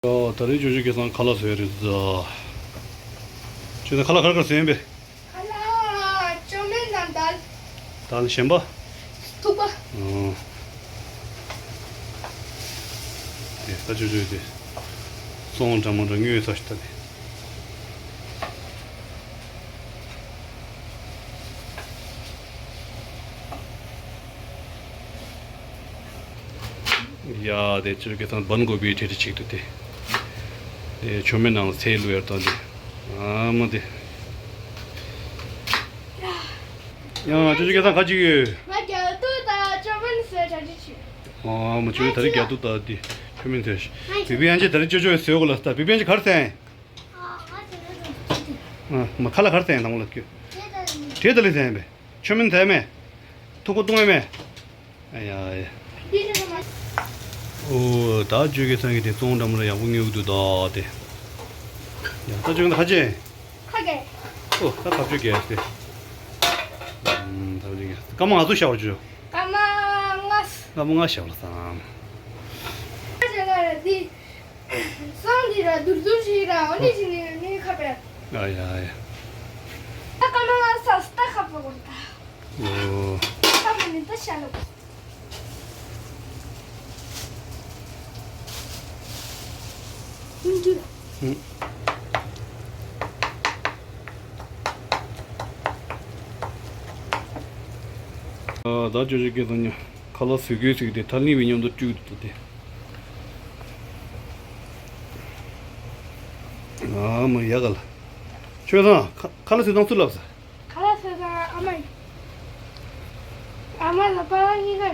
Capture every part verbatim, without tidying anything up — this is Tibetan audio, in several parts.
ཡོ། ད་རིང་ཅོ་ཅོ་སྐལ་བཟང་ཁ་ལག་བཟོས་རེད་ཟ། ཅོ་ཅོ་ཁ་ལག་ག་རེ་ག་རེ་བཟོས་ཡིན་པས། ཁ་ལག་ཅོ་མིན་དང་དལ། དལ་གཞན་པ། ཐུག་པ། ཨང་། དེ་ད་ཅོ་ཅོ་དེ། སོང་འདྲ་མོ་འདྲ་དངོས་ས་ཞིག་ད་དེ། ཡ་དེ་ཅོ་ཅོ་སྐལ་བཟང་བན་གོ་བི་ཁྲིད་ཁྲིད་ཅིག་ཏུ་དེ། དེ་ཆོ་མེད་ནང་ཚེ་ལུ་ཡར་བཏང་དེ། ཨ་མ་དེ། ཡང་ཅོ་ཅོ་སྐལ་བཟང་ཁ་ཅིག་ཡོད། ང་རྒྱ་ཐུག་དང་ཅོ་མིན་ཟེར་གྲ་སྒྲིག་བྱོས། ཨ་མ་ཅོ་ཅོ་ད་རེས་རྒྱ་ཐུག་དང་དེ་ཆོ་མེད་ཟེར། བི་བི་ཡན་ཆད་ད་རེས་ཅོ་ཅོ་ཟེར་གོ་ལ་ད་བི་བི་ཡན་ཆད་གར་སེང་། ཨ་མ་ཁ་ལག་གར་སེང་དང་མོ་ལ་ཁྱོད། དྲེད་ད་ལི་སེང་བས། ཆོ་མིན་ཟེར་མེད། ཐུག་པ་བཏུང་ཡ་མེད། ཨ་ཡ་ཡ། འོ་ད་ཅོ་སྐལ་བཟང་གི་དེ་བཙོང་འདྲ་མོ་ར་ཡག་པོ་ཉོས་འདུག་ད་དེ། ཡ་ད་ཅོ་སྐལ་བཟང་ཁ་ཅན། ཁ་གེ། ཨོ་ད་ཁ་ཅོ་གེ་སྟེ། ཨམ་ད་ཅོ་གེ་སྐར་མ་ང་ཚོ་ཤ་བར་ཅོ། སྐར་མ་ལྔ། སྐར་མ་ལྔ་ཤ་བར་སང་། ཁ་ཅན་ལ་ར་དེ། སང་དེ་ར་དུར་དུར་ཞིག་ར་འོ་ནི་ཞིག་ནི་ནི་ཁ་པེ། ཨ་ཡ་ཡ། ད་སྐར་མ་ལྔ་ས་སྟ་ཁ་པེ་གོ་ད། ཨོ། ཁ་པེ་ནི་ད་ཤ་ལོ། ཨ་ད་ཅོ་ཅོ་སྐལ་བཟང་ཉ་ཁ་ལག་བཟོ་དགོས་ཟེར་གི་དེ་ཐ་ལིང་བའི་མཉམ་དུ་བཅུག་འདུག་དེ། ཨ་མ་ཡ་ག་ལ། ཆོས་བཟང་ཁ་ཁ་ལག་བཟོ་སྟངས་སུ་ལབ་ས། ཁ་ལག་བཟོ་སྟངས་ཨ་མ་ཡིན། ཨ་མ་ལ་པ་ལགས་གཉིས་ཀ་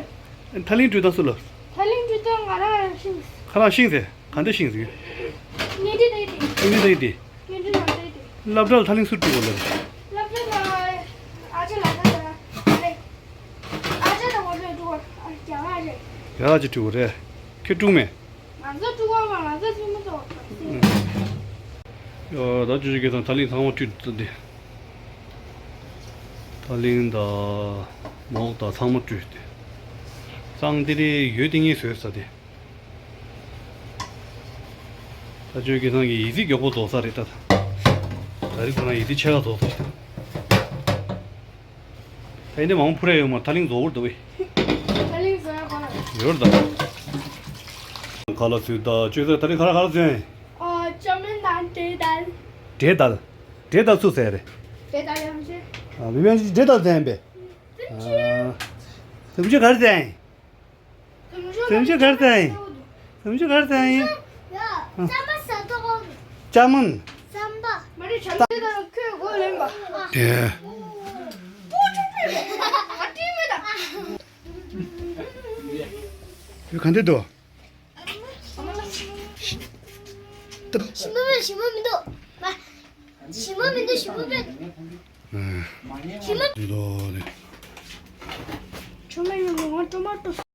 ཡིན། ཐ་ལིང་བཀྲུས་སྟངས་སུ་ལབ་ས། ཐ་ལིང་བཀྲུས་སྟངས་ང་རང་རང་ཤེས། ཁ་རང་ཤེས་ཟེར། ག་འདྲ་ཤེས་ཟེར། ཉིན་དེ་དེ་དེ། ཉིན་དེ་དེ་དེ། ཉིན་དེ་ནང་དེ་དེ། སློབ་གྲྭ་ལ་ཐ་ལིང་སུ་བཀྲུས་གོ་ལབ། སློབ་གྲྭ་ལ་ཨ་ཅག་ལ་ཁ་ཟེར་ཨ་ལེ། ཨ་ཅག་དང་ངོ་སྤྲོད་བཀྲུ་བ་ཨ་རྒྱ་ཨ་རེད། རྒྱ་ཨ་ཅག་བཀྲུ་བ་རེད། ཁྱེད་བཀྲུ་མེད། ང་ཚོ་བཀྲུ་བ་མ་ང་ཚོ་སུས་མི་ཚོགས་པ། ཡ་ད་ཅོ་ཅོ་སྐལ་བཟང་ཐ་ལིང་ཚང་མ་བཀྲུས་འདུག་དེ། ཐ་ལིང་དང་མོག་དང་ཚང་མ་བཀྲུས་ཏེ། སང་དེ་རེ་ཡོད་དེ་ངས་བཟོས་ས་དེ། ད་ཅོ་སྐལ་བཟང་གི་ཡི་ཙི་མགྱོགས་པོ་རྫོགས་ས་རེད་ད། ད་རེས་ཁོ་རང་ཡི་ཙི་ཆེ་ཁ་རྫོགས་ས་རེད། ད་ཡིན་ནའི་མང་པོ་འཕུར་ཡ་ཡོད་མ་ཐ་ལིང་རྫོགས་འུར་འདུག་བས། ཐ་ལིང་བཟོ་ཡ་ག་ལ། ཡོད་ད། ཁ་ལག་བཟོས་ད་ཅོ་ས་ད་རེས་ཁ་ལག་ཁ་ལག་བཟོས་ཡིན། ཨ་ཅོ་མིན་དང་འབྲས་དལ། འབྲས་དལ། འབྲས་དལ་སུ་ཟེར་རེད། འབྲས་དལ་ཡང་ཅི། ཨ་བི་བན་ཅི་འབྲས་དལ་ཟེར་ཡིན་པས། ཨ་དུམ་ཅུ་ག་རེ་ཟེར་ཡིན། དུམ་ཅུ་ག་རེ་ཟེར་ཡིན། དུམ་ཅུ་ག་རེ་ཟེར་ཡིན། ཙམ་པ་ཟ་ཏོག་ཙམ་པ། མ་རེད་བྱམས་བརྩེ་དང་ཁོས་མགོ་ལེན་པ། ཨེ། པོ་ཅོ་པེ་ཨ་ཏི་མེ་ད། ཡོད་ག་འདི་འདུག་ཞིམ་པོ་མེད། ཞིམ་པོ་མི་འདུག་ཞིམ་པོ་མི་འདུག་ཞིམ་པོ་མེད། ཞིམ་པོ། འདི་འདུག་ནི། ཆུ་མེད་ཡོང་ངོ་ཊོ་མ་ཊོ།